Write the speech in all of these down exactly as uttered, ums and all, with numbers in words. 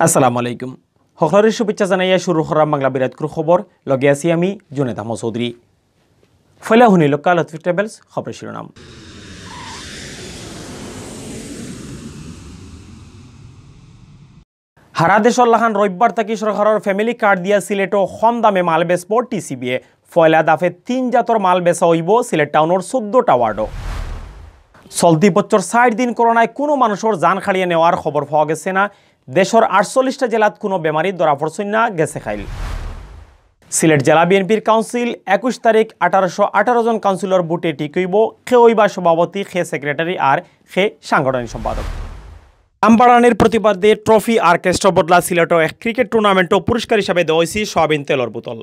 আসসালামু আলাইকুম। হকলরে শুভেচ্ছা জানাইয়া শুরু করাম বাংলা বিরাটকুর খবর। লগে আছি আমি জুনেদ আহমদ চৌধুরী। ফয়লা হুনিলউক্কা লতিফ ট্রাভেলস খবরর শিরোনাম। হারা দেশর লাখান রবিবার থাকি সরকারর ফ্যামিলি কার্ড দিয়া সিলেটো কম দামে মাল বেচবো টিসিবিয়ে। পয়লা দাফে তিন জাতর মাল বেচা অইবো সিলেট টাউনর চৌদ্দটা ওয়ার্ডো। চলতি বছর চাইর দিন করোনায় কুনু মানুষর জান কাড়িয়া নেওয়ার খবর পাওয়া গেছে না। দেশর আটচল্লিশটা জেলাত কুনু বেমারি ধরা পড়ছইন না গেছে কাইল। সিলেট জেলা বিএনপির কাউন্সিল একুশ তারিখ আঠারোশো আঠারো জন কাউন্সিলর ভোটে ঠিক অইবো কে অইবা সভাপতি, কে সেক্রেটারি আর কে সাংগঠনিক সম্পাদক। দাম বাড়ানির প্রতিবাদে ট্রফি আর ক্রেস্টর বদলা সিলেটো এক ক্রিকেট টুর্নামেন্টো পুরস্কার হিসাবে দেওয়া অইছে সয়াবিন তেলর বোতল।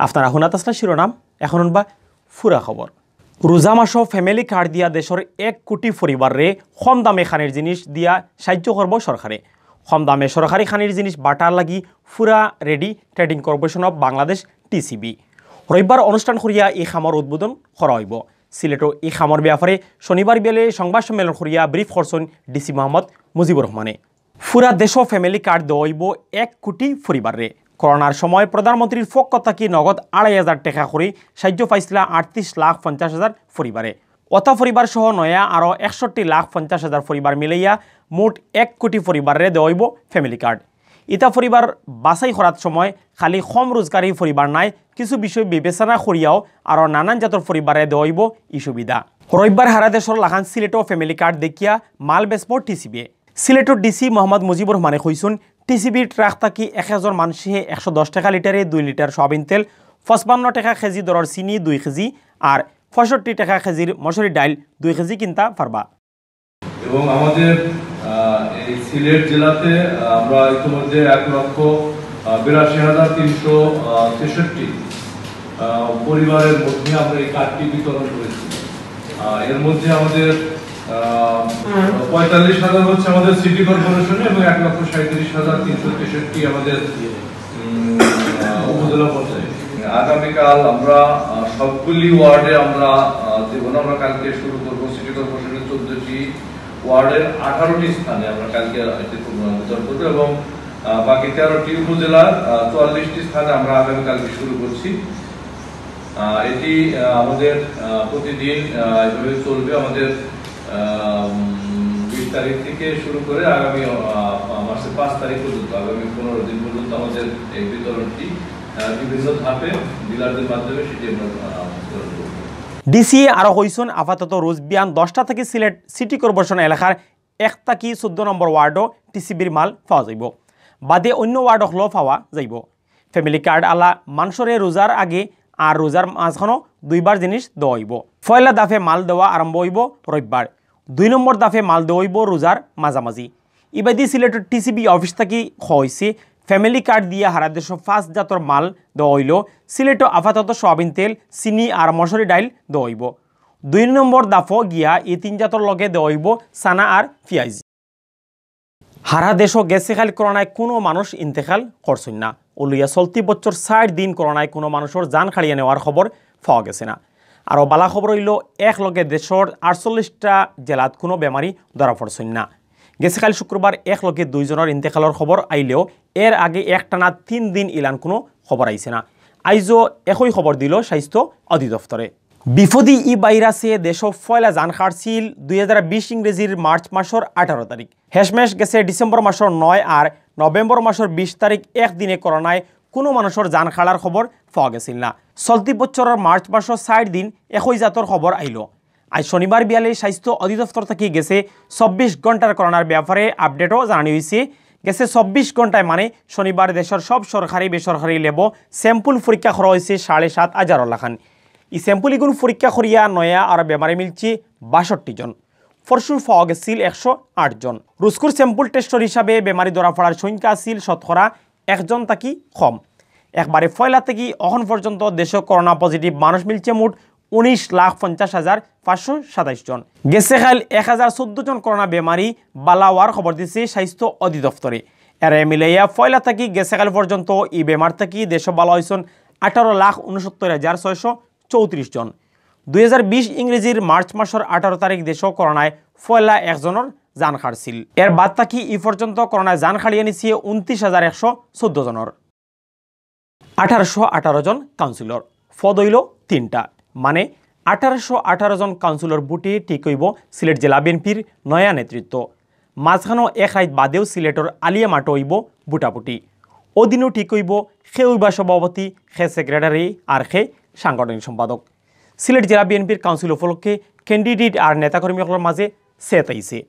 আপনারা হুনাত আছলা শিরোনাম, এখন হুনবা ফুরা খবর। রোজা মাসো ফ্যামিলি কার্ড দিয়া দেশর এক কোটি পরিবাররে কম দামে খানির জিনিস দিয়া সাহায্য করবো সরকারে। কম দামে সরকারি খানির জিনিস বাটার লাগি ফুরা ready trading corporation of Bangladesh, TCB. রবিবার অনুষ্ঠান করিয়া ই কামর উদ্বোধন করা অইবো। সিলেটো ই কামর ব্যাপারে শনিবার বিয়ালে সংবাদ সম্মেলন করিয়া ব্রিফ করছইন ডিসি মোহাম্মদ মুজিবুর রহমানে। ফুরা দেশো ফ্যামিলি কার্ড দেওয়া অইবো এক কোটি পরিবাররে। করোনার সময় প্রধানমন্ত্রীর পক্ষ থাকি নগদ আড়াই হাজার টেকা করি সাহায্য পাইছলা আটত্রিশ লাখ পঞ্চাশ হাজার পরিবারে। অতা পরিবার সহ নয়া আরও একষট্টি লাখ পঞ্চাশ হাজার পরিবার মিলাইয়া মোট এক কোটি পরিবাররে দেওয়া অইবো ফ্যামিলি কার্ড। ইতা পরিবার বাছাই করার সময় খালি কম রোজগারি পরিবার নায়, কিছু বিষয় বিবেচনা করিয়াও আরও নানান জাতর পরিবাররে দেওয়া অইবো ই সুবিধা। রবিবার হারা দেশর লাখান সিলেটো ফ্যামিলি কার্ড দেখিয়া মাল বেচবো টিসিবিয়ে। সিলেটর ডিসি মোহাম্মদ মুজিবুর রহমানে কইছইন, টিসিবির ট্রাক থাকি এক একজন মানষে একশো দশ টেকা লিটারে দুই লিটার সয়াবিন তেল, পঁচপান্ন টেকা কেজি দরর চিনি দুই কেজি আর পঁয়ষট্টি টেকা কেজির মসুরি ডাইল দুই কেজি কিনতা পারবা। এবং আমাদের, আহ, এই সিলেট জেলাতে, আহ, আমরা ইতিমধ্যে এক লক্ষ, আহ, বিরাশি হাজার তিনশো, আহ, তেষট্টি, আহ, পরিবারের মধ্যে আমরা এই কার্ডটি বিতরণ করেছি। আহ, এর মধ্যে আমাদের, আহ, পঁয়তাল্লিশ হাজার হচ্ছে আমাদের সিটি কর্পোরেশনে এবং এক লক্ষ সাঁইত্রিশ হাজার তিনশো তেষট্টি আমাদের, উম, আহ, উপজেলা পর্যায়ে। আগামীকাল আমরা, আহ, সবগুলি ওয়ার্ডে আমরা, আহ, দেব না। আমরা কালকে শুরু করবো সিটি কর্পোরেশনের চোদ্দটি ওয়ার্ডের আঠারোটি স্থানে আমরা কালকে এটি বিতরণ করবো এবং, আহ, বাকি তেরোটি উপজেলার, আহ, চুয়াল্লিশটি স্থানে আমরা আগামীকালকে শুরু করছি। আহ, এটি, আহ, আমাদের, আহ, প্রতিদিন, আহ, এভাবে চলবে। আমাদের, আহ, উম, বিশ তারিখ থেকে শুরু করে আগামী, আহ, মাসের পাঁচ তারিখ পর্যন্ত, আগামী পনেরো দিন পর্যন্ত আমাদের এই বিতরণটি, আহ, বিভিন্ন ধাপে ডিলারদের মাধ্যমে সেটি আমরা, আহ, বিতরণ করব। ডিসি আরও কইছইন, আপাতত রোজ বিয়ান দশটা থাকি সিলেট সিটি কর্পোরেশন এলাকার এক থাকি চোদ্দ নম্বর ওয়ার্ডো টিসিবির মাল পাওয়া যাইবো, বাদে অন্য ওয়ার্ড অকলো পাওয়া যাইবো। ফ্যামিলি কার্ড আলা মানষরে রোজার আগে আর রোজার মাঝখানো দুইবার জিনিস দেওয়া অইবো। পয়লা দাফে মাল দেওয়া আরম্ভ অইবো রবিবার। দুই নম্বর দাফে মাল দেওয়া অইবো রোজার মাঝামাঝি। ইবাদি সিলেটর টিসিবি অফিস থাকি কওয়া অইছে, ফ্যামিলি কার্ড দিয়া হারা দেশো পাঁচ জাতর মাল দেওয়া অইলো। সিলেটো আপাতত সয়াবিন তেল, চিনি আর মসুরি ডাইল দেওয়া অইবো। দুই নম্বর দাফো গিয়া ই তিন জাতর লগে দেওয়া অইবো চানা আর পিয়াইজ। হারা দেশো গেছে কাইল করোনায় কুনু মানুষ ইন্তেকাল করছইন না। অউ লইয়া চলতি বছর চাইর দিন করোনায় কুনু মানুষর জান কাড়িয়া নেওয়ার খবর পাওয়া গেছে না। আরও বালা খবর অইলো, এক লগে দেশর আটচল্লিশটা জেলাত কুনু বেমারি ধরা পড়ছইন না। গেছে কাইল শুক্রবার এক লগে দুইজনর ইন্তেকালর খবর আইলেও এর আগে একটানা তিন দিন ইলান কুনু খবর আইছে না। আইজও একই খবর দিলো স্বাস্থ্য অধিদপ্তরে। বিপদি ই ভাইরাসে দেশো পয়লা জান কাড়ছিল দুই হাজার বিশ ইংরেজির মার্চ মাসর আঠারো তারিখ। হেশমেশ গেছে ডিসেম্বর মাসর নয় আর নভেম্বর মাসর বিশ তারিখ একদিনে করোনায় কুনু মানুষর জান কাড়ার খবর পাওয়া গেছিল না। চলতি বছরর মার্চ মাসর চাইর দিন একই জাতর খবর আইলো। আইজ শনিবার বিয়ালে স্বাস্থ্য অধিদপ্তর থাকি গেছে চব্বিশ ঘন্টার করোনার ব্যাপারে আপডেটও জানানি অইছে। গেছে চব্বিশ ঘন্টায় মানে শনিবার দেশর সব সরকারি বেসরকারি ল্যাবো স্যাম্পল পরীক্ষা করা অইছে সাড়ে সাত হাজারর লাখান। ই স্যাম্পল ইগুন পরীক্ষা করিয়া নয়া আর বেমারি মিলছে বাষট্টি জন। পরশু পাওয়া গেছিল একশো আট জন। রুজকুর স্যাম্পল টেস্টর হিসাবে বেমারি ধরা পড়ার সংখ্যা আছিল শতকরা একজন থাকি কম। একবারে পয়লা থাকি অখন পর্যন্ত দেশো করোনা পজিটিভ মানুষ মিলছে মোট উনিশ লাখ পঞ্চাশ হাজার পাঁচশো সাতাইশ জন। গেছে কাইল এক হাজার চৌদ্দ জন করোনা বেমারি বালা অওয়ার খবর দিছে স্বাস্থ্য অধিদপ্তরে। এরে মিলাইয়া পয়লা থাকি গেছে কাইল পর্যন্ত ই বেমার থাকি দেশো বালা অইছইন আঠারো লাখ উনসত্তর হাজার ছয়শো চৌত্রিশ জন। দুই হাজার বিশ ইংরেজির মার্চ মাসর আঠারো তারিখ দেশো করোনায় পয়লা একজনর জান হারছিল। এর বাদ থাকি ই পর্যন্ত করোনায় জান হারিয়া নিছে ঊনত্রিশ হাজার একশো চৌদ্দ জনর। আঠারোশো আঠারো জন কাউন্সিলর, পদ অইল তিনটা, মানে আঠারোশো আঠারো জন কাউন্সিলর ভোটে ঠিক অইব সিলেট জেলা বিএনপির নয়া নেতৃত্ব। মাঝখানো এক রাইত বাদেউ সিলেটর আলিয়া মাঠো অইব ভোটাভুটি। অদিনও ঠিক অইব কে অইবা সভাপতি, কে সেক্রেটারি আর কে সাংগঠনিক সম্পাদক। সিলেট জেলা বিএনপির কাউন্সিল উপলক্ষে ক্যান্ডিডেট আর নেতাকর্মী অকলর মাঝে সেত আইছে।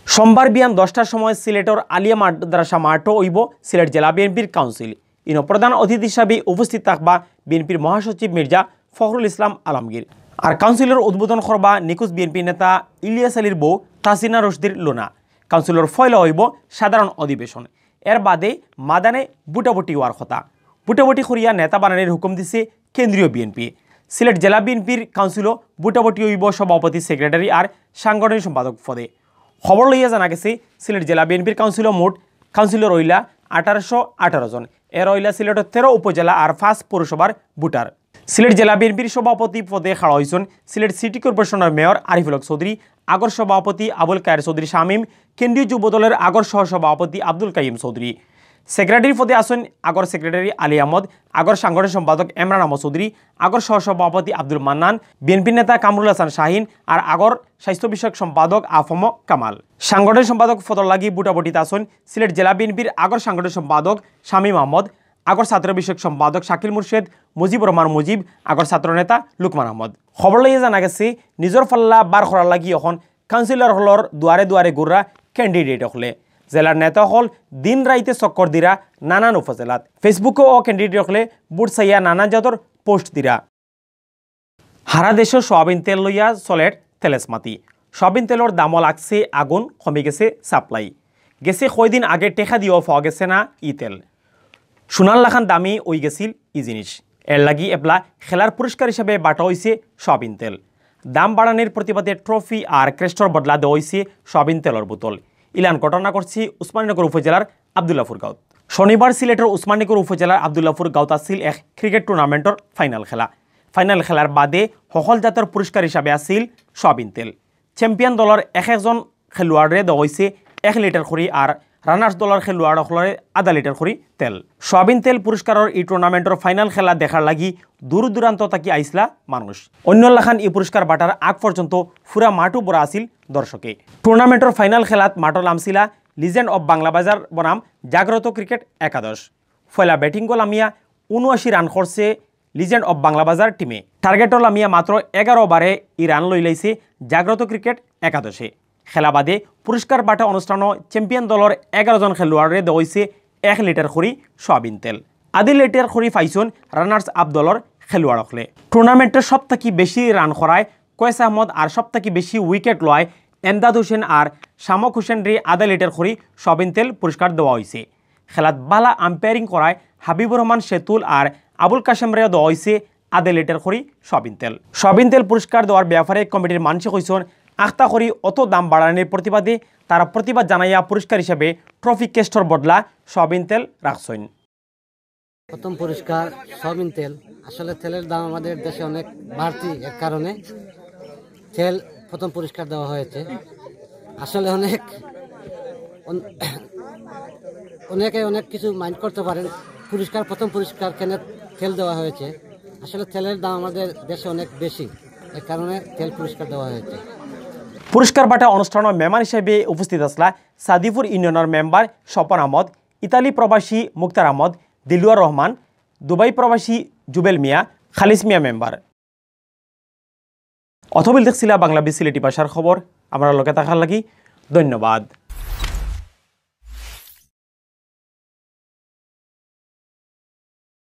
সোমবার বিয়ান দশটার সময় সিলেটর আলিয়া মাদ্রাসা মাঠো অইব সিলেট জেলা বিএনপির কাউন্সিল। ইনো প্রধান অতিথি হিসাবে উপস্থিত থাকবা বিএনপির মহাসচিব মির্জা ফখরুল ইসলাম আলমগীর। আর কাউন্সিলর উদ্বোধন করবা নিখোঁজ বিএনপি নেতা ইলিয়াস আলীর বউ তাসিনা রশদির লুনা। কাউন্সিলর পয়লা অইব সাধারণ অধিবেশন। এর বাদে মাদানে ভোটাভুটি অওয়ার কথা। ভোটাভুটি করিয়া নেতা বানানির হুকুম দিছে কেন্দ্রীয় বিএনপি। সিলেট জেলা বিএনপির কাউন্সিলো ভোটাভুটি অইব সভাপতি, সেক্রেটারি আর সাংগঠনিক সম্পাদক পদে। খবর লইয়া জানা গেছে, সিলেট জেলা বিএনপির কাউন্সিলো মোট কাউন্সিলর অইলা আঠারোশো আঠারো জন। এরা অইলা সিলেটর তেরো উপজেলা আর পাঁচ পৌরসভার ভোটার। সিলেট জেলা বিএনপির সভাপতি পদে খাড়া অইছইন সিলেট সিটি কর্পোরেশনর মেয়র আরিফুল হক চৌধুরী, আগর সভাপতি আবুল কায়ের চৌধুরী শামীম, কেন্দ্রীয় যুবদলর আগর সহসভাপতি আব্দুল কাইয়ুম চৌধুরী। সেক্রেটারি পদে আছইন আগর সেক্রেটারি আলী আহমদ, আগর সাংগঠনিক সম্পাদক এমরান আহমদ চৌধুরী, আগর সহসভাপতি আব্দুল মান্নান, বিএনপি নেতা কামরুল হাসান শাহিন আর আগর স্বাস্থ্য বিষয়ক সম্পাদক আফম কামাল। সাংগঠনিক সম্পাদক পদর লাগি ভোটাভুটিত আছইন সিলেট জেলা বিএনপির আগর সাংগঠনিক সম্পাদক শামীম আহমদ, আগর ছাত্র বিষয়ক সম্পাদক শাকিল মুর্শেদ, মুজিবুর রহমান মুজিব, আগর ছাত্রনেতা লুকমান আহমদ। খবর লইয়া জানা গেছে, নিজর পাল্লা বার করার লাগি অখন কাউন্সিলর অকলর দুয়ারে দুয়ারে ঘুররা ক্যান্ডিডেট অকলে। জেলার নেতা অকল দিন রাইতে চক্কর দিরা নানান উপজেলাত। Facebook-ও ক্যান্ডিডেট অকলে ভোট চাইয়া নানান জাতর পোস্ট দিরা। হারা দেশো সয়াবিন তেল লইয়া চলের তেলেসমাতি। সয়াবিন তেলর দামও লাগছে আগুন, কমি গেছে সাপ্লাই। গেছে কয়দিন আগে টেকা দিয়াও পাওয়া গেছে না ই তেল। সোনার লাখান দামি অইগেছিল ই জিনিস। এর লাগি এবলা খেলার পুরস্কার হিসাবে বাটা অইছে সয়াবিন তেল। দাম বাড়ানির প্রতিবাদে ট্রফি আর ক্রেস্টর বদলা দেওয়া অইছে সয়াবিন তেলর বোতল। ইলান ঘটনা ঘটছে উসমানীনগর উপজেলার আব্দুল্লাপুর গাঁওত। শনিবার সিলেটর উসমানীনগর উপজেলার আব্দুল্লাপুর গাঁওত আছিল এক ক্রিকেট টুর্নামেন্টর ফাইনাল খেলা। ফাইনাল খেলার বাদে হকল জাতর পুরস্কার হিসাবে আছিল সয়াবিন তেল। চ্যাম্পিয়ন দলর এক একজন খেলোয়াড়রে দেওয়া অইছে এক লিটার করি আর রানার্স দলর খেলোয়াড় অকলরে আধা লিটার করি তেল। সয়াবিন তেল পুরস্কারর ই টুর্নামেন্টর ফাইনাল খেলা দেখার লাগি দূর দূরান্ত থাকি আইছলা মানুষ। অন্য লাখান ই পুরস্কার বাটার আগ পর্যন্ত পুরা মাঠও ভরা আছিল দর্শকে। টুর্নামেন্টর ফাইনাল খেলাত মাঠো লামছিলা লিজেন্ড অফ বাংলা বাজার বনাম জাগ্রত ক্রিকেট একাদশ। পয়লা ব্যাটিংও লামিয়া ঊনআশি রান করছে লিজেন্ড অফ বাংলা বাজার টিমে। টার্গেটও লামিয়া মাত্র এগারো ওভারে ই রান লইলাইছে জাগ্রত ক্রিকেট একাদশে। খেলা বাদে পুরস্কার বাটা অনুষ্ঠানো চ্যাম্পিয়ন দলর এগারো জন খেলোয়াড়রে দেওয়া অইছে এক লিটার করি সয়াবিন তেল। আধা লিটার করি পাইছইন রানার্স আপ দলর খেলোয়াড় অকলে। টুর্নামেন্টর সব থাকি বেশি রান করায় কয়েস আহমদ আর সব থাকি বেশি উইকেট লওয়ায় এমদাদ হোসেন আর শামক হোসেনরে আধা লিটার করি সয়াবিন তেল পুরস্কার দেওয়া অইছে। খেলাত বালা আম্পায়ারিং করায় হাবিবুর রহমান সেতুল আর আবুল কাশেমরে দেওয়া অইছে আধা লিটার করি সয়াবিন তেল। সয়াবিন তেল পুরস্কার দেওয়ার ব্যাপারে কমিটির মানষে কইছইন, আখতা করি অত দাম বাড়ানির প্রতিবাদে তারা প্রতিবাদ জানাইয়া পুরস্কার হিসাবে ট্রফি ক্রেস্টর বদলা সয়াবিন তেল রাখছইন। প্রথম পুরস্কার সয়াবিন তেল। আসলে তেলের দাম আমাদের দেশে অনেক বাড়তি, এর কারণে তেল প্রথম পুরস্কার দেওয়া হয়েছে। আসলে অনেক অন- অনেকে অনেক কিছু মাইন্ড করতে পারেন, পুরস্কার, প্রথম পুরস্কার কেন তেল দেওয়া হয়েছে। আসলে তেলের দাম আমাদের দেশে অনেক বেশি, এর কারণে তেল পুরস্কার দেওয়া হয়েছে। পুরস্কার বাটা অনুষ্ঠানো মেহমান হিসাবে উপস্থিত আছলা সাদিপুর ইউনিয়নর মেম্বার স্বপন আহমদ, ইতালি প্রবাসী মুক্তার আহমদ, দিলুয়ার রহমান, দুবাই প্রবাসী জুবেল মিয়া, খালিস মিয়া মেম্বার। অথবিল দেখছিলা বাংলা বি সিলেটি ভাষার খবর। আমরার লগে থাকার লাগি ধন্যবাদ।